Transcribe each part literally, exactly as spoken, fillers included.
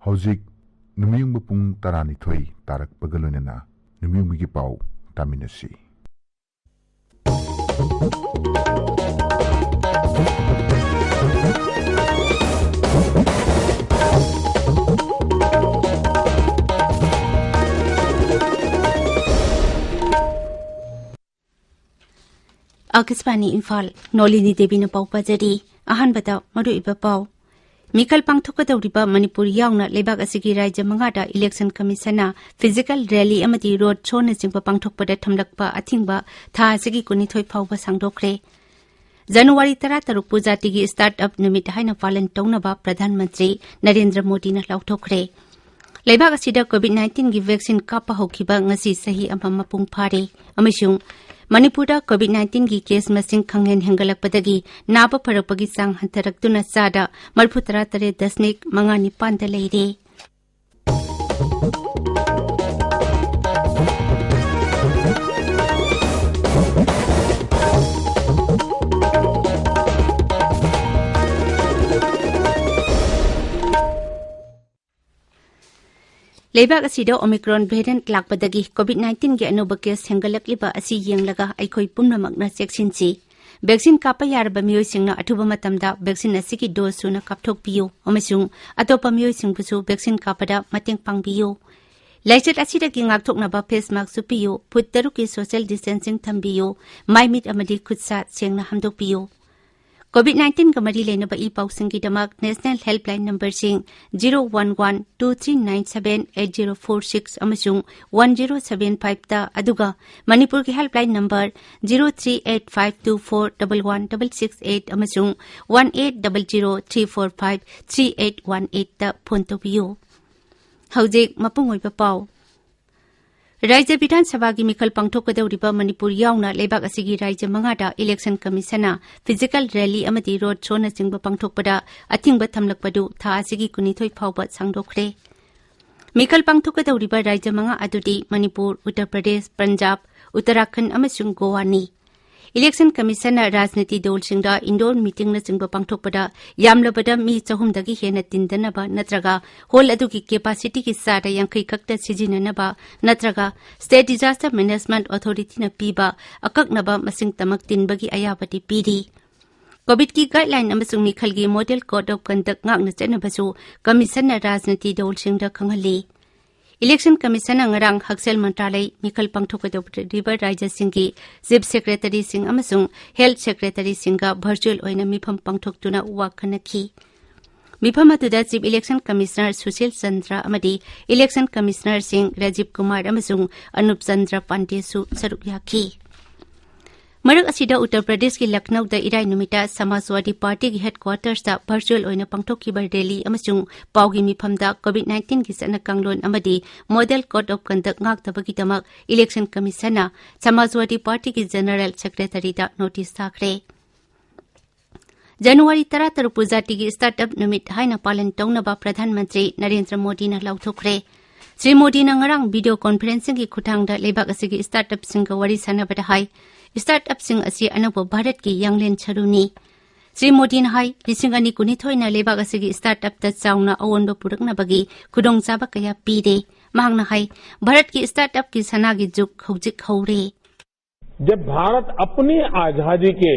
ꯍꯧꯖꯤꯛ ꯅꯨꯃꯤꯠꯌꯨꯡꯕ ꯄꯨꯡ ꯇꯔꯥꯅꯤꯊꯣꯏ ꯇꯥꯔꯛꯄꯒ ꯂꯣꯏꯅꯅ ꯅꯨꯃꯤꯠꯌꯨꯡꯕꯒꯤ ꯄꯥꯎ ꯇꯥꯃꯤꯟꯅꯁꯤ꯫ ꯑꯥꯀꯥꯁꯕꯥꯅꯤ ꯏꯝꯐꯥꯜ, ꯅꯣꯂꯤꯅꯤ ꯗꯦꯕꯤꯅ ꯄꯥꯎ ꯄꯥꯖꯔꯤ꯫ ꯑꯍꯥꯟꯕꯗ ꯃꯔꯨꯑꯣꯏꯕ ꯄꯥꯎ꯫ ꯃꯤꯈꯜ ꯄꯥꯡꯊꯣꯛꯀꯗꯧꯔꯤꯕ ꯃꯅꯤꯄꯨꯔ ꯌꯥꯎꯅ ꯂꯩꯕꯥꯛ ꯑꯁꯤꯒꯤ ꯔꯥꯖ꯭ꯌ ꯃꯉꯥꯗ ꯏꯂꯦꯛꯁꯟ ꯀꯃꯤꯁꯟꯅ ꯐꯤꯖꯤꯀꯦꯜ ꯔꯦꯂꯤ ꯑꯃꯗꯤ ꯔꯣꯗ ꯁꯣꯅꯆꯤꯡꯕ ꯄꯥꯡꯊꯣꯛꯄꯗ ꯊꯝꯂꯛꯄ ꯑꯊꯤꯡꯕ ꯊꯥ ꯑꯁꯤꯒꯤ ꯀꯨꯟꯅꯤꯊꯣꯏ ꯐꯥꯎꯕ ꯁꯥꯡꯗꯣꯛꯈ꯭ꯔꯦ꯫ ꯖꯅꯋꯥꯔꯤ ꯇꯔꯥꯇꯔꯨꯛꯄꯨ ꯖꯥꯇꯤꯒꯤ ꯁ꯭ꯇꯥꯔꯠ ꯑꯞ ꯅꯨꯃꯤꯠ ꯍꯥꯏꯅ ꯄꯥꯂꯟ ꯇꯧꯅꯕ ꯄ꯭ꯔꯙꯥꯟ ꯃꯟꯇ꯭ꯔꯤ ꯅꯔꯦꯟꯗ꯭ꯔ ꯃꯣꯗꯤꯅ ꯂꯥꯎꯊꯣꯛꯈ꯭ꯔꯦ꯫ ꯂꯩꯕꯥꯛ ꯑꯁꯤꯗ ꯀꯣꯚꯤꯗ ꯅꯥꯏꯟꯇꯤꯟꯒꯤ ꯚꯦꯛꯁꯤꯟ ꯀꯥꯞꯄ ꯍꯧꯈꯤꯕ ꯉꯁꯤ ꯆꯍꯤ ꯑꯃ ꯃꯄꯨꯡ ꯐꯥꯔꯦ ꯑꯃꯁꯨꯡ ꯃꯅꯤꯄꯨꯔꯗ ꯀꯣꯚꯤꯗ ꯅꯥꯏꯟꯇꯤꯟꯒꯤ ꯀꯦꯁ ꯃꯁꯤꯡ ꯈꯪꯍꯦꯟ ꯍꯦꯟꯒꯠꯂꯛꯄꯗꯒꯤ ꯅꯥꯕ ꯐꯔꯛꯄꯒꯤ ꯆꯥꯡ ꯍꯟꯊꯔꯛꯇꯨꯅ ꯆꯥꯗ ꯃꯔꯤꯐꯨꯇꯔꯥ ꯇꯔꯦꯠ ꯗꯁꯃꯤꯛ ꯃꯉꯥ ꯅꯤꯄꯥꯟꯗ ꯂꯩꯔꯦ꯫ ꯂꯩꯕꯥꯛ ꯑꯁꯤꯗ ꯑꯣꯃꯤꯀ꯭ꯔꯣꯟ ꯚꯦꯔꯤꯌꯦꯟꯠ ꯂꯥꯛꯄꯗꯒꯤ ꯀꯣꯚꯤꯗ ꯅꯥꯏꯟꯇꯤꯟꯒꯤ ꯑꯅꯧꯕ ꯀꯦꯁ ꯍꯦꯟꯒꯠꯂꯛꯂꯤꯕ ꯑꯁꯤ ꯌꯦꯡꯂꯒ ꯑꯩꯈꯣꯏ ꯄꯨꯝꯅꯃꯛꯅ ꯆꯦꯛꯁꯤꯟꯁꯤ꯫ ꯚꯦꯛꯁꯤꯟ ꯀꯥꯞꯄ ꯌꯥꯔꯕ ꯃꯤꯑꯣꯏꯁꯤꯡꯅ ꯑꯊꯨꯕ ꯃꯇꯝꯗ ꯚꯦꯛꯁꯤꯟ ꯑꯁꯤꯒꯤ ꯗꯣꯖ ꯁꯨꯅ ꯀꯥꯞꯊꯣꯛꯄꯤꯌꯨ ꯑꯃꯁꯨꯡ ꯑꯇꯣꯞꯄ ꯃꯤꯑꯣꯏꯁꯤꯡꯕꯨꯁꯨ ꯚꯦꯛꯁꯤꯟ ꯀꯥꯞꯄꯗ ꯃꯇꯦꯡ ꯄꯥꯡꯕꯤꯌꯨ꯫ ꯂꯥꯏꯆꯠ ꯑꯁꯤꯗꯒꯤ ꯉꯥꯛꯊꯣꯛꯅꯕ ꯐꯦꯁ ꯃꯥꯁꯛ ꯎꯞꯄꯤꯌꯨ, ꯐꯨꯠ ꯇꯔꯨꯛꯀꯤ ꯁꯣꯁꯤꯌꯦꯜ ꯗꯤꯁꯇꯦꯟꯁꯤꯡ ꯊꯝꯕꯤꯌꯨ, ꯃꯥꯏ ꯃꯤꯠ ꯑꯃꯗꯤ ꯈꯨꯠ ꯁꯥ ꯁꯦꯡꯅ ꯍꯥꯝꯗꯣꯛꯄꯤꯌꯨ꯫ ꯀꯣꯚꯤꯗ ꯅꯥꯏꯟꯇꯤꯟꯒ ꯃꯔꯤ ꯂꯩꯅꯕ ꯏ ꯄꯥꯎꯁꯤꯡꯒꯤꯗꯃꯛ ꯅꯦꯁꯅꯦꯜ ꯍꯦꯜꯞꯂꯥꯏꯟ ꯅꯝꯕꯔꯁꯤꯡ zero one one two three nine seven eight zero four six ꯑꯃꯁꯨꯡ ꯋꯥꯟ ꯖꯤꯔꯣ ꯁꯚꯦꯟ ꯐꯥꯏꯚꯇ, ꯑꯗꯨꯒ ꯃꯅꯤꯄꯨꯔꯒꯤ helpline number zero three eight five two four double one double six eight ꯑꯃꯁꯨꯡ one eight double zero three four five three eight one ꯑꯩꯠꯇ phone ꯇꯧꯕꯤꯌꯨ꯫ ꯍꯧꯖꯤꯛ ꯃꯄꯨꯡ ꯑꯣꯏꯕ ꯄꯥꯎ꯫ ꯔꯥꯖ꯭ꯌ ꯕꯤꯙꯥꯟ ꯁꯚꯥꯒꯤ ꯃꯤꯈꯜ ꯄꯥꯡꯊꯣꯛꯀꯗꯧꯔꯤꯕ ꯃꯅꯤꯄꯨꯔ ꯌꯥꯎꯅ ꯂꯩꯕꯥꯛ ꯑꯁꯤꯒꯤ ꯔꯥꯖ꯭ꯌ ꯃꯉꯥꯗ ꯏꯂꯦꯛꯁꯟ ꯀꯃꯤꯁꯟꯅ ꯐꯤꯖꯤꯀꯦꯜ ꯔꯦꯂꯤ ꯑꯃꯗꯤ ꯔꯣꯗ ꯁꯣꯅꯆꯤꯡꯕ ꯄꯥꯡꯊꯣꯛꯄꯗ ꯑꯊꯤꯡꯕ ꯊꯝꯂꯛꯄꯗꯨ ꯊꯥ ꯑꯁꯤꯒꯤ ꯀꯨꯟꯅꯤꯊꯣꯏ ꯐꯥꯎꯕ ꯁꯥꯡꯗꯣꯛꯈ꯭ꯔꯦ꯫ ꯃꯤꯈꯜ ꯄꯥꯡꯊꯣꯛꯀꯗꯧꯔꯤꯕ ꯔꯥꯖ꯭ꯌ ꯃꯉꯥ ꯑꯗꯨꯗꯤ ꯃꯅꯤꯄꯨꯔ, ꯎꯠꯇꯔ ꯄ꯭ꯔꯗꯦꯁ, ꯄꯟꯖꯥꯕ, ꯎꯠꯇꯔꯥꯈꯟꯗ ꯑꯃꯁꯨꯡ ꯒꯣꯋꯥꯅꯤ꯫ Election Commissionꯅ ꯔꯥꯖꯅꯤꯇꯤ ꯗꯜꯁꯤꯡꯗ indoor meetingꯅꯆꯤꯡꯕ ꯄꯥꯡꯊꯣꯛꯄꯗ ꯌꯥꯝꯂꯕꯗ ꯃꯤ ꯆꯍꯨꯝꯗꯒꯤ ꯍꯦꯟꯅ ꯇꯤꯟꯗꯅꯕ ꯅꯠꯇ꯭ꯔꯒ hall ꯑꯗꯨꯒꯤ capacityꯒꯤ ꯆꯥꯗ ꯌꯥꯡꯈꯩ ꯈꯛꯇ ꯁꯤꯖꯤꯟꯅꯅꯕ ꯅꯠꯇ꯭ꯔꯒ State Disaster Management Authorityꯅ ꯄꯤꯕ ꯑꯀꯛꯅꯕ ꯃꯁꯤꯡ ꯇꯃꯛ ꯇꯤꯟꯕꯒꯤ ꯑꯌꯥꯕꯗꯤ ꯄꯤꯔꯤ꯫ COVID-ꯀꯤ guideline ꯑꯃꯁꯨꯡ ꯃꯤꯈꯜꯒꯤ Model Code of Conduct ꯉꯥꯛꯅ ꯆꯠꯅꯕꯁꯨ Commissionꯅ ꯔꯥꯖꯅꯤꯇꯤ ꯗꯜꯁꯤꯡꯗ ꯈꯪꯍꯜꯂꯤ꯫ Election Commissionꯅ ꯉꯔꯥꯡ ꯍꯛꯁꯦꯜ ꯃꯟꯇ꯭ꯔꯥꯂꯌ ꯃꯤꯈꯜ ꯄꯥꯡꯊꯣꯛꯀꯗꯧꯔꯤꯕ ꯔꯥꯖ꯭ꯌꯁꯤꯡꯒꯤ Chief Secretaryꯁꯤꯡ ꯑꯃꯁꯨꯡ Health Secretaryꯁꯤꯡꯒ virtual ꯑꯣꯏꯅ ꯃꯤꯐꯝ ꯄꯥꯡꯊꯣꯛꯇꯨꯅ ꯋꯥ ꯈꯟꯅꯈꯤ꯫ ꯃꯤꯐꯝ ꯑꯗꯨꯗ Chief Election Commissioner Sushil Chandra ꯑꯃꯗꯤ Election Commissionerꯁꯤꯡ ꯔꯥꯖꯤꯕ ꯀꯨꯃꯥꯔ ꯑꯃꯁꯨꯡ ꯑꯅꯨꯞ ꯆꯟꯗ꯭ꯔ ꯄꯥꯟꯗꯦꯁꯨ ꯁꯔꯨꯛ ꯌꯥꯈꯤ꯫ ꯃꯔꯛ ꯑꯁꯤꯗ ꯎꯠꯇꯔ ꯄ꯭ꯔꯗꯦꯁꯀꯤ ꯂꯈꯅꯧꯗ ꯏꯔꯥꯏ ꯅꯨꯃꯤꯠꯇ ꯁꯃꯥꯖꯋꯥꯗꯤ ꯄꯥꯔꯇꯤꯒꯤ headquartersꯇ virtual ꯑꯣꯏꯅ ꯄꯥꯡꯊꯣꯛꯈꯤꯕ rally ꯑꯃꯁꯨꯡ ꯄꯥꯎꯒꯤ ꯃꯤꯐꯝꯗ COVID-19ꯒꯤ ꯆꯠꯅ ꯀꯥꯡꯂꯣꯟ ꯑꯃꯗꯤ Model Code of Conduct ꯉꯥꯛꯇꯕꯒꯤꯗꯃꯛ Election Commissionꯅ ꯁꯃꯥꯖꯋꯥꯗꯤ ꯄꯥꯔꯇꯤꯒꯤ General Secretaryꯗ notice ꯊꯥꯈ꯭ꯔꯦ꯫ ꯖꯅꯋꯥꯔꯤ ꯇꯔꯥꯇꯔꯨꯛꯄꯨ ꯖꯥꯇꯤꯒꯤ startup ꯅꯨꯃꯤꯠ ꯍꯥꯏꯅ ꯄꯥꯂꯟ ꯇꯧꯅꯕ ꯄ꯭ꯔꯙꯥꯟ ꯃꯟꯇ꯭ꯔꯤ ꯅꯔꯦꯟꯗ꯭ꯔ ꯃꯣꯗꯤꯅ ꯂꯥꯎꯊꯣꯛꯈ꯭ꯔꯦ꯫ ꯁ꯭ꯔꯤ ꯃꯣꯗꯤꯅ ꯉꯔꯥꯡ video conferencingꯒꯤ ꯈꯨꯠꯊꯥꯡꯗ ꯂꯩꯕꯥꯛ ꯑꯁꯤꯒꯤ startupꯁꯤꯡꯒ ꯋꯥꯔꯤ ꯁꯥꯟꯅꯕꯗ ꯍꯥꯏ, startupꯁꯤꯡ ꯑꯁꯤ ꯑꯅꯧꯕ ꯚꯥꯔꯠꯀꯤ ꯌꯥꯡꯂꯦꯟ ꯁꯔꯨꯅꯤ꯫ ꯁ꯭ꯔꯤ ꯃꯣꯗꯤꯅ ꯍꯥꯏ, ꯂꯤꯁꯤꯡ ꯑꯅꯤ ꯀꯨꯟꯅꯤꯊꯣꯏꯅ ꯂꯩꯕꯥꯛ ꯑꯁꯤꯒꯤ startupꯇ ꯆꯥꯎꯅ ꯑꯑꯣꯟꯕ ꯄꯨꯔꯛꯅꯕꯒꯤ ꯈꯨꯗꯣꯡꯆꯥꯕ ꯀꯌꯥ ꯄꯤꯔꯦ꯫ ꯃꯍꯥꯛꯅ ꯍꯥꯏ, ꯚꯥꯔꯠꯀꯤ startupꯀꯤ ꯁꯅꯥꯒꯤ ꯖꯨꯒ ꯍꯧꯖꯤꯛ ꯍꯧꯔꯦ꯫ जब भारत अपनी आजादी के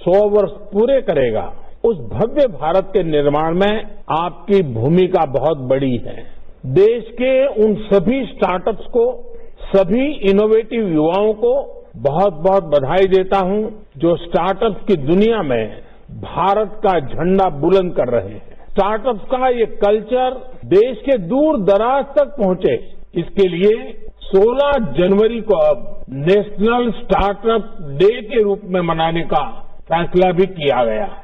सौ वर्ष पूरे करेगा, उस भव्य भारत के निर्माण में आपकी भूमिका बहुत बड़ी है। देश के उन सभी स्टार्टअप्स को, सभी इनोवेटिव युवाओं को बहुत-बहुत बधाई देता हूं, जो स्टार्टअप्स की दुनिया में भारत का झंडा बुलंद कर रहे हैं। स्टार्टअप्स का ये कल्चर देश के दूर दराज तक पहुंचे, इसके लिए सोलह जनवरी को अब नेशनल स्टार्टअप डे के रूप में मनाने का फैसला भी किया गया है।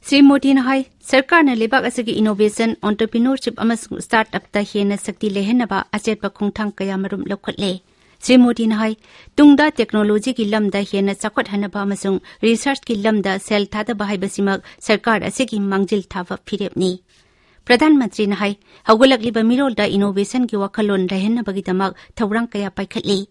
ꯁ꯭ꯔꯤ ꯃꯣꯗꯤꯅ ꯍꯥꯏ, ꯁꯔꯀꯥꯔꯅ ꯂꯩꯕꯥꯛ ꯑꯁꯤꯒꯤ innovation, entrepreneurship ꯑꯃꯁꯨꯡ startupꯇ ꯍꯦꯟꯅ ꯁꯛꯇꯤ ꯂꯩꯍꯟꯅꯕ ꯑꯆꯦꯠꯄ ꯈꯣꯡꯊꯥꯡ ꯀꯌꯥꯃꯔꯨꯝ ꯂꯧꯈꯠꯂꯦ꯫ ꯁ꯭ꯔꯤ ꯃꯣꯗꯤꯅ ꯍꯥꯏ, ꯇꯨꯡꯗ technologyꯒꯤ ꯂꯝꯗ ꯍꯦꯟꯅ ꯆꯥꯎꯈꯠꯍꯟꯅꯕ ꯑꯃꯁꯨꯡ researchꯀꯤ ꯂꯝꯗ ꯁꯦꯜ ꯊꯥꯗꯕ ꯍꯥꯏꯕꯁꯤꯃꯛ ꯁꯔꯀꯥꯔ ꯑꯁꯤꯒꯤ ꯃꯥꯡꯖꯤꯜ ꯊꯥꯕ ꯐꯤꯔꯦꯞꯅꯤ꯫ ꯄ꯭ꯔꯙꯥꯟ ꯃꯟꯇ꯭ꯔꯤꯅ ꯍꯥꯏ, ꯍꯧꯒꯠꯂꯛꯂꯤꯕ ꯃꯤꯔꯣꯜꯗ innovationꯒꯤ ꯋꯥꯈꯜꯂꯣꯟ ꯂꯩꯍꯟꯅꯕꯒꯤꯗꯃꯛ ꯊꯧꯔꯥꯡ ꯀꯌꯥ ꯄꯥꯏꯈꯠꯂꯤ꯫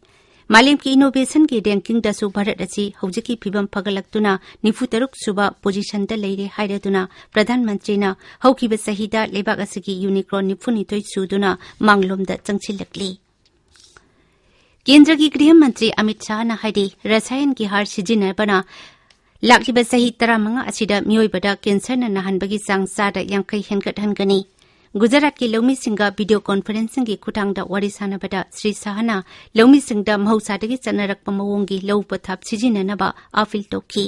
ꯃꯥꯂꯦꯝꯒꯤ ꯏꯅꯣꯚꯦꯁꯟꯒꯤ ꯔꯦꯡꯀꯤꯡꯗꯁꯨ ꯚꯥꯔꯠ ꯑꯁꯤ ꯍꯧꯖꯤꯛꯀꯤ ꯐꯤꯕꯝ ꯐꯒꯠꯂꯛꯇꯨꯅ ꯅꯤꯐꯨ ꯇꯔꯨꯛ ꯁꯨꯕ ꯄꯣꯖꯤꯁꯟꯗ ꯂꯩꯔꯦ ꯍꯥꯏꯔꯗꯨꯅ, ꯄ꯭ꯔꯙꯥꯟ ꯃꯟꯇ꯭ꯔꯤꯅ ꯍꯧꯈꯤꯕ ꯆꯍꯤꯗ ꯂꯩꯕꯥꯛ ꯑꯁꯤꯒꯤ ꯌꯨꯅꯤꯀ꯭ꯔꯣꯟ ꯅꯤꯐꯨꯅꯤꯊꯣꯏ ꯁꯨꯗꯨꯅ ꯃꯥꯡꯂꯣꯝꯗ ꯆꯪꯁꯤꯜꯂꯛꯂꯤ꯫ ꯀꯦꯟꯗ꯭ꯔꯒꯤ ꯒ꯭ꯔꯤꯍ ꯃꯟꯇ꯭ꯔꯤ ꯑꯃꯤꯠ ꯁꯥꯍꯅ ꯍꯥꯏꯔꯤ, ꯔꯁꯥꯌꯟꯒꯤ ꯍꯥꯔ ꯁꯤꯖꯤꯟꯅꯕꯅ ꯂꯥꯛꯂꯤꯕ ꯆꯍꯤ ꯇꯔꯥꯃꯉꯥ ꯑꯁꯤꯗ ꯃꯤꯑꯣꯏꯕꯗ ꯀꯦꯟꯁꯔꯅ ꯅꯥꯍꯟꯕꯒꯤ ꯆꯥꯡ ꯆꯥꯗ ꯌꯥꯡꯈꯩ ꯍꯦꯟꯒꯠꯍꯟꯒꯅꯤ꯫ ꯒꯨꯖꯔꯥꯠꯀꯤ ꯂꯧꯃꯤꯁꯤꯡꯒ ꯚꯤꯗꯤꯑꯣ ꯀꯣꯟꯐꯔꯦꯟꯁꯤꯡꯒꯤ ꯈꯨꯠꯊꯥꯡꯗ ꯋꯥꯔꯤ ꯁꯥꯟꯅꯕꯗ ꯁ꯭ꯔꯤ ꯁꯥꯍꯅ ꯂꯧꯃꯤꯁꯤꯡꯗ ꯃꯍꯧꯁꯥꯗꯒꯤ ꯆꯠꯅꯔꯛꯄ ꯃꯑꯣꯡꯒꯤ ꯂꯧ ꯄꯊꯥꯞ ꯁꯤꯖꯤꯟꯅꯅꯕ ꯑꯥꯄꯤꯜ ꯇꯧꯈꯤ꯫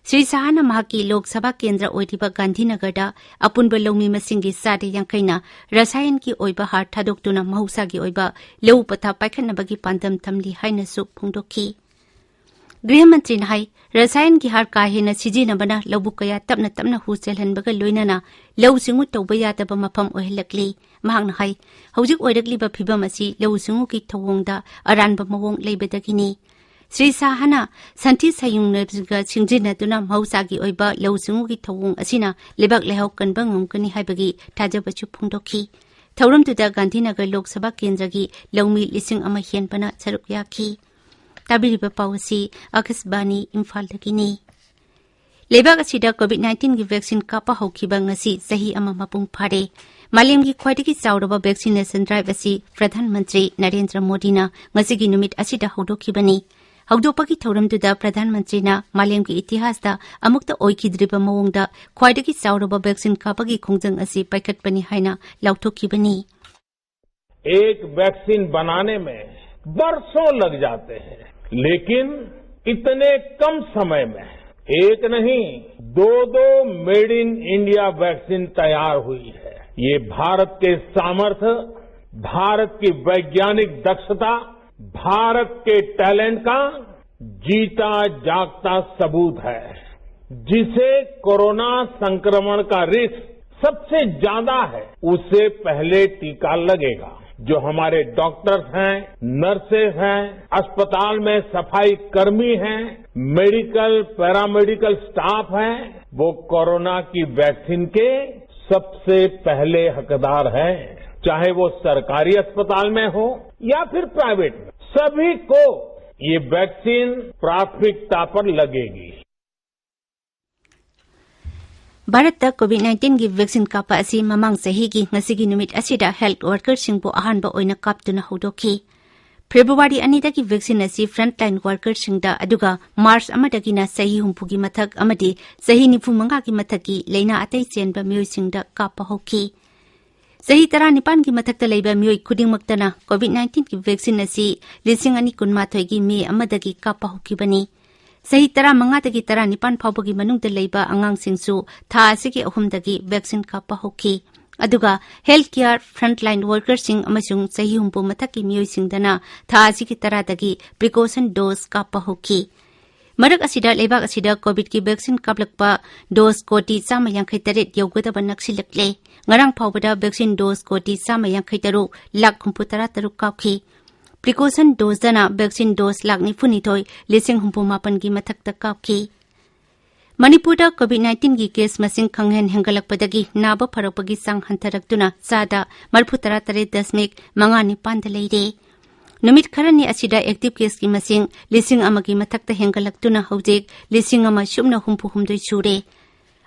ꯁ꯭ꯔꯤ ꯁꯥꯍꯅ ꯃꯍꯥꯛꯀꯤ ꯂꯣꯛ ꯁꯚꯥ ꯀꯦꯟꯗ꯭ꯔ ꯑꯣꯏꯔꯤꯕ ꯒꯥꯟꯙꯤꯅꯒꯔꯗ ꯑꯄꯨꯟꯕ ꯂꯧꯃꯤ ꯃꯁꯤꯡꯒꯤ ꯆꯥꯗ ꯌꯥꯡꯈꯩꯅ ꯔꯁꯥꯌꯟꯒꯤ ꯑꯣꯏꯕ ꯍꯥꯔ ꯊꯥꯗꯣꯛꯇꯨꯅ ꯃꯍꯧꯁꯥꯒꯤ ꯑꯣꯏꯕ ꯂꯧ ꯄꯊꯥꯞ ꯄꯥꯏꯈꯠꯅꯕꯒꯤ ꯄꯥꯟꯗꯝ ꯊꯝꯂꯤ ꯍꯥꯏꯅꯁꯨ ꯐꯣꯡꯗꯣꯛꯈꯤ꯫ ꯒ꯭ꯔꯤꯍ ꯃꯟꯇ꯭ꯔꯤꯅ ꯍꯥꯏ, ꯔꯁꯥꯌꯟꯒꯤ ꯍꯥꯔ ꯀꯥ ꯍꯦꯟꯅ ꯁꯤꯖꯤꯟꯅꯕꯅ ꯂꯧꯕꯨꯛ ꯀꯌꯥ ꯇꯞꯅ ꯇꯞꯅ ꯍꯨ ꯆꯦꯜꯍꯟꯕꯒ ꯂꯣꯏꯅꯅ ꯂꯧꯎ ꯁꯤꯡꯎ ꯇꯧꯕ ꯌꯥꯗꯕ ꯃꯐꯝ ꯑꯣꯏꯍꯜꯂꯛꯂꯤ꯫ ꯃꯍꯥꯛꯅ ꯍꯥꯏ, ꯍꯧꯖꯤꯛ ꯑꯣꯏꯔꯛꯂꯤꯕ ꯐꯤꯕꯝ ꯑꯁꯤ ꯂꯧꯎ ꯁꯤꯡꯎꯒꯤ ꯊꯧꯑꯣꯡꯗ ꯑꯔꯥꯟꯕ ꯃꯑꯣꯡ ꯂꯩꯕꯗꯒꯤꯅꯤ꯫ ꯁ꯭ꯔꯤ ꯁꯥꯍꯅ ꯁꯟꯊꯤ ꯁꯌꯨꯡꯅꯒ ꯁꯤꯡꯖꯤꯟꯅꯗꯨꯅ ꯃꯍꯧꯁꯥꯒꯤ ꯑꯣꯏꯕ ꯂꯧꯎ ꯁꯤꯡꯎꯒꯤ ꯊꯧꯑꯣꯡ ꯑꯁꯤꯅ ꯂꯩꯕꯥꯛ ꯂꯩꯍꯥꯎ ꯀꯟꯕ ꯉꯝꯒꯅꯤ ꯍꯥꯏꯕꯒꯤ ꯊꯥꯖꯕꯁꯨ ꯐꯣꯡꯗꯣꯛꯈꯤ꯫ ꯊꯧꯔꯝꯗꯨꯗ ꯒꯥꯟꯙꯤꯅꯒꯔ ꯂꯣꯛ ꯁꯚꯥ ꯀꯦꯟꯗ꯭ꯔꯒꯤ ꯂꯧꯃꯤ ꯂꯤꯁꯤꯡ ꯑꯃ ꯍꯦꯟꯕꯅ ꯁꯔꯨꯛ ꯌꯥꯈꯤ꯫ ꯇꯥꯕꯤꯔꯤꯕ ꯄꯥꯎ ꯑꯁꯤ ꯑꯀꯥꯁꯕꯥꯅꯤ ꯏꯝꯐꯥꯜꯗꯒꯤꯅꯤ꯫ ꯂꯩꯕꯥꯛ ꯑꯁꯤꯗ ꯀꯣꯚꯤꯗ ꯅꯥꯏꯟꯇꯤꯟꯒꯤ ꯚꯦꯛꯁꯤꯟ ꯀꯥꯞꯄ ꯍꯧꯈꯤꯕ ꯉꯁꯤ ꯆꯍꯤ ꯑꯃ ꯃꯄꯨꯡ ꯐꯥꯔꯦ꯫ ꯃꯥꯂꯦꯝꯒꯤ ꯈ꯭ꯋꯥꯏꯗꯒꯤ ꯆꯥꯎꯔꯕ ꯚꯦꯛꯁꯤꯅꯦꯁꯟ ꯗ꯭ꯔꯥꯏꯚ ꯑꯁꯤ ꯄ꯭ꯔꯙꯥꯟ ꯃꯟꯇ꯭ꯔꯤ ꯅꯔꯦꯟꯗ꯭ꯔ ꯃꯣꯗꯤꯅ ꯉꯁꯤꯒꯤ ꯅꯨꯃꯤꯠ ꯑꯁꯤꯗ ꯍꯧꯗꯣꯛꯈꯤꯕꯅꯤ꯫ ꯍꯧꯗꯣꯛꯄꯒꯤ ꯊꯧꯔꯝꯗꯨꯗ ꯄ꯭ꯔꯙꯥꯟ ꯃꯟꯇ꯭ꯔꯤꯅ ꯃꯥꯂꯦꯝꯒꯤ ꯏꯇꯤꯍꯥꯁꯇ ꯑꯃꯨꯛꯇ ꯑꯣꯏꯈꯤꯗ꯭ꯔꯤꯕ ꯃꯑꯣꯡꯗ ꯈ꯭ꯋꯥꯏꯗꯒꯤ ꯆꯥꯎꯔꯕ ꯚꯦꯛꯁꯤꯟ ꯀꯥꯞꯄꯒꯤ ꯈꯣꯡꯖꯪ ꯑꯁꯤ ꯄꯥꯏꯈꯠꯄꯅꯤ ꯍꯥꯏꯅ ꯂꯥꯎꯊꯣꯛꯈꯤꯕꯅꯤ꯫ एक वैक्सीन बनाने में बरसों लग जाते हैं, लेकिन इतने कम समय में एक नहीं, दो दो मेड इन इंडिया वैक्सीन तैयार हुई है। ये भारत के सामर्थ्य, भारत की वैज्ञानिक दक्षता, भारत के टैलेंट का जीता जागता सबूत है। जिसे कोरोना संक्रमण का रिस्क सबसे ज्यादा है, उसे पहले टीका लगेगा। जो हमारे डॉक्टर्स हैं, नर्सेज हैं, अस्पताल में सफाई कर्मी हैं, मेडिकल, पैरामेडिकल स्टाफ हैं, वो कोरोना की वैक्सीन के सबसे पहले हकदार हैं। चाहे वो सरकारी अस्पताल में हो या फिर प्राइवेट में, सभी को ये वैक्सीन प्राथमिकता पर लगेगी। ꯚꯥꯔꯠꯇ ꯀꯣꯚꯤꯗ ꯅꯥꯏꯟꯇꯤꯟꯒꯤ ꯚꯦꯛꯁꯤꯟ ꯀꯥꯞꯄ ꯑꯁꯤ ꯃꯃꯥꯡ ꯆꯍꯤꯒꯤ ꯉꯁꯤꯒꯤ ꯅꯨꯃꯤꯠ ꯑꯁꯤꯗ ꯍꯦꯜꯊ ꯋꯥꯔꯀꯔꯁꯤꯡꯕꯨ ꯑꯍꯥꯟꯕ ꯑꯣꯏꯅ ꯀꯥꯞꯇꯨꯅ ꯍꯧꯗꯣꯛꯈꯤ꯫ ꯐꯦꯕ꯭ꯔꯨꯋꯥꯔꯤ ꯑꯅꯤꯗꯒꯤ ꯚꯦꯛꯁꯤꯟ ꯑꯁꯤ ꯐ꯭ꯔꯟꯠꯂꯥꯏꯟ ꯋꯥꯔꯀꯔꯁꯤꯡꯗ, ꯑꯗꯨꯒ ꯃꯥꯔꯆ ꯑꯃꯗꯒꯤꯅ ꯆꯍꯤ ꯍꯨꯝꯐꯨꯒꯤ ꯃꯊꯛ ꯑꯃꯗꯤ ꯆꯍꯤ ꯅꯤꯐꯨ ꯃꯉꯥꯒꯤ ꯃꯊꯛꯀꯤ ꯂꯥꯏꯅꯥ ꯑꯇꯩ ꯆꯦꯟꯕ ꯃꯤꯑꯣꯏꯁꯤꯡꯗ ꯀꯥꯞꯄ ꯍꯧꯈꯤ꯫ ꯆꯍꯤ ꯇꯔꯥꯅꯤꯄꯥꯟꯒꯤ ꯃꯊꯛꯇ ꯂꯩꯕ ꯃꯤꯑꯣꯏ ꯈꯨꯗꯤꯡꯃꯛꯇꯅ ꯀꯣꯚꯤꯗ ꯅꯥꯏꯟꯇꯤꯟꯒꯤ ꯚꯦꯛꯁꯤꯟ ꯑꯁꯤ ꯂꯤꯁꯤꯡ ꯑꯅꯤ ꯀꯨꯟꯃꯥꯊꯣꯏꯒꯤ ꯃꯦ ꯑꯃꯗꯒꯤ ꯀꯥꯞꯄ ꯍꯧꯈꯤꯕꯅꯤ꯫ ꯆꯍꯤ ꯇꯔꯥꯃꯉꯥꯗꯒꯤ ꯇꯔꯥꯅꯤꯄꯥꯟ ꯐꯥꯎꯕꯒꯤ ꯃꯅꯨꯡꯗ ꯂꯩꯕ ꯑꯉꯥꯡꯁꯤꯡꯁꯨ ꯊꯥ ꯑꯁꯤꯒꯤ ꯑꯍꯨꯝꯗꯒꯤ ꯚꯦꯛꯁꯤꯟ ꯀꯥꯞꯄ ꯍꯧꯈꯤ꯫ ꯑꯗꯨꯒ ꯍꯦꯜꯊ ꯀꯦꯌꯔ ꯐ꯭ꯔꯟꯠꯂꯥꯏꯟ ꯋꯥꯔꯀꯔꯁꯤꯡ ꯑꯃꯁꯨꯡ ꯆꯍꯤ ꯍꯨꯝꯐꯨ ꯃꯊꯛꯀꯤ ꯃꯤꯑꯣꯏꯁꯤꯡꯗꯅ ꯊꯥ ꯑꯁꯤꯒꯤ ꯇꯔꯥꯗꯒꯤ ꯄ꯭ꯔꯤꯀꯣꯁꯟ ꯗꯣꯁ ꯀꯥꯞꯄ ꯍꯧꯈꯤ꯫ ꯃꯔꯛ ꯑꯁꯤꯗ ꯂꯩꯕꯥꯛ ꯑꯁꯤꯗ ꯀꯣꯚꯤꯗꯀꯤ ꯚꯦꯛꯁꯤꯟ ꯀꯥꯞꯂꯛꯄ ꯗꯣꯁ ꯀꯣꯇꯤ ꯆꯥꯝꯃ ꯌꯥꯡꯈꯩ ꯇꯔꯦꯠ ꯌꯧꯒꯗꯕ ꯅꯛꯁꯤꯜꯂꯛꯂꯦ꯫ ꯉꯔꯥꯡ ꯐꯥꯎꯕꯗ ꯚꯦꯛꯁꯤꯟ ꯗꯣꯁ ꯀꯣꯇꯤ ꯆꯥꯝꯃ ꯌꯥꯡꯈꯩ ꯇꯔꯨꯛ ꯂꯥꯈ ꯍꯨꯝꯐꯨ ꯇꯔꯥ ꯇꯔꯨꯛ ꯀꯥꯞꯈꯤ꯫ ꯄ꯭ꯔꯤꯀꯣꯁꯟ ꯗꯣꯁꯇꯅ ꯚꯦꯛꯁꯤꯟ ꯗꯣꯁ ꯂꯥꯈ ꯅꯤꯐꯨꯅꯤꯊꯣꯏ ꯂꯤꯁꯤꯡ ꯍꯨꯝꯐꯨ ꯃꯥꯄꯟꯒꯤ ꯃꯊꯛꯇ ꯀꯥꯞꯈꯤ꯫ ꯃꯅꯤꯄꯨꯔꯗ ꯀꯣꯚꯤꯗ ꯅꯥꯏꯟꯇꯤꯟꯒꯤ ꯀꯦꯁ ꯃꯁꯤꯡ ꯈꯪꯍꯦꯟ ꯍꯦꯟꯒꯠꯂꯛꯄꯗꯒꯤ ꯅꯥꯕ ꯐꯔꯛꯄꯒꯤ ꯆꯥꯡ ꯍꯟꯊꯔꯛꯇꯨꯅ ꯆꯥꯗ ꯃꯔꯤꯐꯨ ꯇꯔꯥ ꯇꯔꯦꯠ ꯗꯁꯃꯤꯛ ꯃꯉꯥ ꯅꯤꯄꯥꯟꯗ ꯂꯩꯔꯦ꯫ ꯅꯨꯃꯤꯠ ꯈꯔꯅꯤ ꯑꯁꯤꯗ ꯑꯦꯛꯇꯤꯚ ꯀꯦꯁꯀꯤ ꯃꯁꯤꯡ ꯂꯤꯁꯤꯡ ꯑꯃꯒꯤ ꯃꯊꯛꯇ ꯍꯦꯟꯒꯠꯂꯛꯇꯨꯅ ꯍꯧꯖꯤꯛ ꯂꯤꯁꯤꯡ ꯑꯃ ꯁꯨꯞꯅ ꯍꯨꯝꯐꯨ ꯍꯨꯝꯗꯣꯏ ꯁꯨꯔꯦ꯫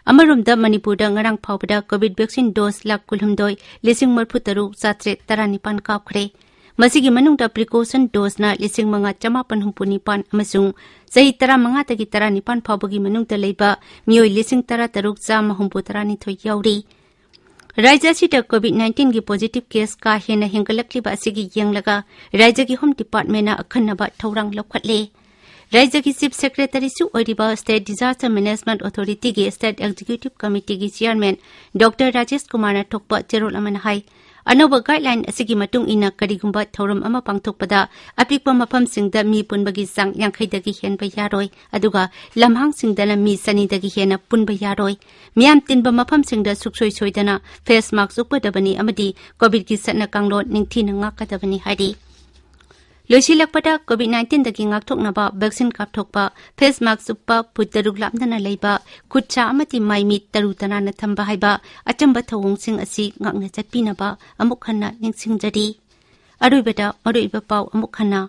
ꯑꯃꯔꯣꯝꯗ ꯃꯅꯤꯄꯨꯔꯗ ꯉꯔꯥꯡ ꯐꯥꯎꯕꯗ ꯀꯣꯚꯤꯗ ꯚꯦꯛꯁꯤꯟ ꯗꯣꯁ ꯂꯥꯈ ꯀꯨꯟꯍꯨꯝꯗꯣꯏ ꯂꯤꯁꯤꯡ ꯃꯔꯤꯐꯨ ꯇꯔꯨꯛ ꯆꯥꯇ꯭ꯔꯦꯠ ꯇꯔꯥꯅꯤꯄꯥꯟ ꯀꯥꯞꯈ꯭ꯔꯦ꯫ ꯃꯁꯤꯒꯤ ꯃꯅꯨꯡꯗ ꯄ꯭ꯔꯤꯀꯣꯁꯟ ꯗꯣꯁꯅ ꯂꯤꯁꯤꯡ ꯃꯉꯥ ꯆꯃꯥꯄꯟ ꯍꯨꯝꯐꯨ ꯅꯤꯄꯥꯟ ꯑꯃꯁꯨꯡ ꯆꯍꯤ ꯇꯔꯥꯃꯉꯥꯗꯒꯤ ꯇꯔꯥꯅꯤꯄꯥꯟ ꯐꯥꯎꯕꯒꯤ ꯃꯅꯨꯡꯗ ꯂꯩꯕ ꯃꯤꯑꯣꯏ ꯂꯤꯁꯤꯡ ꯇꯔꯥ ꯇꯔꯨꯛ ꯆꯥꯝꯃ ꯍꯨꯝꯐꯨ ꯇꯔꯥꯅꯤꯊꯣꯏ ꯌꯥꯎꯔꯤ꯫ ꯔꯥꯖ꯭ꯌ ꯑꯁꯤꯗ ꯀꯣꯚꯤꯗ ꯅꯥꯏꯟꯇꯤꯟꯒꯤ ꯄꯣꯖꯤꯇꯤꯚ ꯀꯦꯁ ꯀꯥ ꯍꯦꯟꯅ ꯍꯦꯟꯒꯠꯂꯛꯂꯤꯕ ꯑꯁꯤꯒꯤ ꯌꯦꯡꯂꯒ ꯔꯥꯖ꯭ꯌꯒꯤ ꯍꯣꯝ ꯗꯤꯄꯥꯔꯠꯃꯦꯟꯅ ꯑꯈꯟꯅꯕ ꯊꯧꯔꯥꯡ ꯂꯧꯈꯠꯂꯦ꯫ ꯔꯥꯖ꯭ꯌꯒꯤ ꯆꯤꯐ ꯁꯦꯀ꯭ꯔꯦꯇꯔꯤꯁꯨ ꯑꯣꯏꯔꯤꯕ ꯁ꯭ꯇꯦꯠ ꯗꯤꯖꯥꯁꯇꯔ ꯃꯦꯅꯦꯖꯃꯦꯟꯠ ꯑꯣꯊꯣꯔꯤꯇꯤꯒꯤ ꯁ꯭ꯇꯦꯠ ꯑꯦꯛꯖꯤꯀ꯭ꯌꯨꯇꯤꯚ ꯀꯃꯤꯇꯤꯒꯤ ꯆꯤꯌꯥꯔꯃꯦꯟ ꯗꯣꯛꯇꯔ ꯔꯥꯖꯦꯁ ꯀꯨꯃꯥꯔꯅ ꯊꯣꯛꯄ ꯆꯦꯔꯣꯜ ꯑꯃꯅ ꯍꯥꯏ, ꯑꯅꯧꯕ ꯒꯥꯏꯗꯂꯥꯏꯟ ꯑꯁꯤꯒꯤ ꯃꯇꯨꯡ ꯏꯟꯅ ꯀꯔꯤꯒꯨꯝꯕ ꯊꯧꯔꯝ ꯑꯃ ꯄꯥꯡꯊꯣꯛꯄꯗ ꯑꯄꯤꯛꯄ ꯃꯐꯝꯁꯤꯡꯗ ꯃꯤ ꯄꯨꯟꯕꯒꯤ ꯆꯥꯡ ꯌꯥꯡꯈꯩꯗꯒꯤ ꯍꯦꯟꯕ ꯌꯥꯔꯣꯏ, ꯑꯗꯨꯒ ꯂꯝꯍꯥꯡꯁꯤꯡꯗꯅ ꯃꯤ ꯆꯅꯤꯗꯒꯤ ꯍꯦꯟꯅ ꯄꯨꯟꯕ ꯌꯥꯔꯣꯏ꯫ ꯃꯤꯌꯥꯝ ꯇꯤꯟꯕ ꯃꯐꯝꯁꯤꯡꯗ ꯁꯨꯡꯁꯣꯏ ꯁꯣꯏꯗꯅ ꯐꯦꯁ ꯃꯥꯁꯛ ꯎꯞꯀꯗꯕꯅꯤ ꯑꯃꯗꯤ ꯀꯣꯚꯤꯗꯀꯤ ꯆꯠꯅ ꯀꯥꯡꯂꯣꯟ ꯅꯤꯡꯊꯤꯅ ꯉꯥꯛꯀꯗꯕꯅꯤ ꯍꯥꯏꯔꯤ꯫ ꯂꯣꯏꯁꯤꯜꯂꯛꯄꯗ, ꯀꯣꯚꯤꯗ ꯅꯥꯏꯟꯇꯤꯟꯗꯒꯤ ꯉꯥꯛꯊꯣꯛꯅꯕ ꯚꯦꯛꯁꯤꯟ ꯀꯥꯞꯊꯣꯛꯄ, ꯐꯦꯁ ꯃꯥꯁꯛ ꯎꯞꯄ, ꯐꯨꯠ ꯇꯔꯨꯛ ꯂꯥꯞꯅꯅ ꯂꯩꯕ, ꯈꯨꯠ ꯁꯥ ꯑꯃꯗꯤ ꯃꯥꯏ ꯃꯤꯠ ꯇꯔꯨ ꯇꯅꯥꯟꯅ ꯊꯝꯕ ꯍꯥꯏꯕ ꯑꯆꯝꯕ ꯊꯧꯑꯣꯡꯁꯤꯡ ꯑꯁꯤ ꯉꯥꯛꯅ ꯆꯠꯄꯤꯅꯕ ꯑꯃꯨꯛ ꯍꯟꯅ ꯅꯤꯡꯁꯤꯡꯖꯔꯤ꯫ ꯑꯔꯣꯏꯕꯗ ꯃꯔꯨꯑꯣꯏꯕ ꯄꯥꯎ ꯑꯃꯨꯛ ꯍꯟꯅ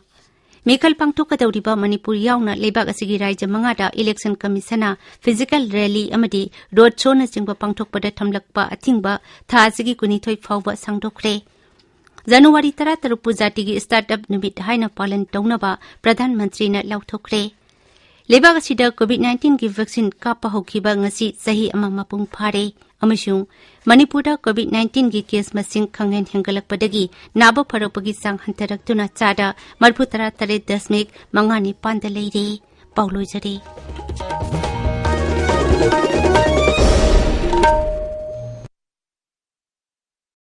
ꯃꯤꯈꯜ ꯄꯥꯡꯊꯣꯛꯀꯗꯧꯔꯤꯕ ꯃꯅꯤꯄꯨꯔ ꯌꯥꯎꯅ ꯂꯩꯕꯥꯛ ꯑꯁꯤꯒꯤ ꯔꯥꯖ꯭ꯌ ꯃꯉꯥꯗ election commission ꯅ physical rally ꯑꯃꯗꯤ road show ꯅꯆꯤꯡꯕ ꯄꯥꯡꯊꯣꯛꯄꯗ ꯊꯝꯂꯛꯄ ꯑꯊꯤꯡꯕ ꯊꯥ ꯑꯁꯤꯒꯤ ꯀꯨꯟꯅꯤꯊꯣꯏ ꯐꯥꯎꯕ ꯁꯥꯡꯗꯣꯛꯈ꯭ꯔꯦ꯫ ꯖꯅꯋꯥꯔꯤ ꯇꯔꯥꯇꯔꯨꯛꯄꯨ ꯖꯥꯇꯤꯒꯤ startup ꯅꯨꯃꯤꯠ ꯍꯥꯏꯅ ꯄꯥꯂꯟ ꯇꯧꯅꯕ ꯄ꯭ꯔꯙꯥꯟ ꯃꯟꯇ꯭ꯔꯤꯅ ꯂꯥꯎꯊꯣꯛꯈ꯭ꯔꯦ꯫ ꯂꯩꯕꯥꯛ ꯑꯁꯤꯗ COVID nineteen ꯒꯤ vaccine ꯀꯥꯞꯄ ꯍꯧꯈꯤꯕ ꯉꯁꯤ ꯆꯍꯤ ꯑꯃ ꯃꯄꯨꯡ ꯐꯥꯔꯦ ꯑꯃꯁꯨꯡ ꯃꯅꯤꯄꯨꯔꯗ COVID nineteen ꯒꯤ case ꯃꯁꯤꯡ ꯈꯪꯍꯦꯟ ꯍꯦꯟꯒꯠꯂꯛꯄꯗꯒꯤ ꯅꯥꯕ ꯐꯔꯛꯄꯒꯤ ꯆꯥꯡ ꯍꯟꯊꯔꯛꯇꯨꯅ ꯆꯥꯗ ꯃꯔꯤꯐꯨ ꯇꯔꯥ ꯇꯔꯦꯠ ꯗꯁꯃꯤꯛ ꯃꯉꯥ ꯅꯤꯄꯥꯟꯗ ꯂꯩꯔꯦ꯫ ꯄꯥꯎ ꯂꯣꯏꯖꯔꯦ꯫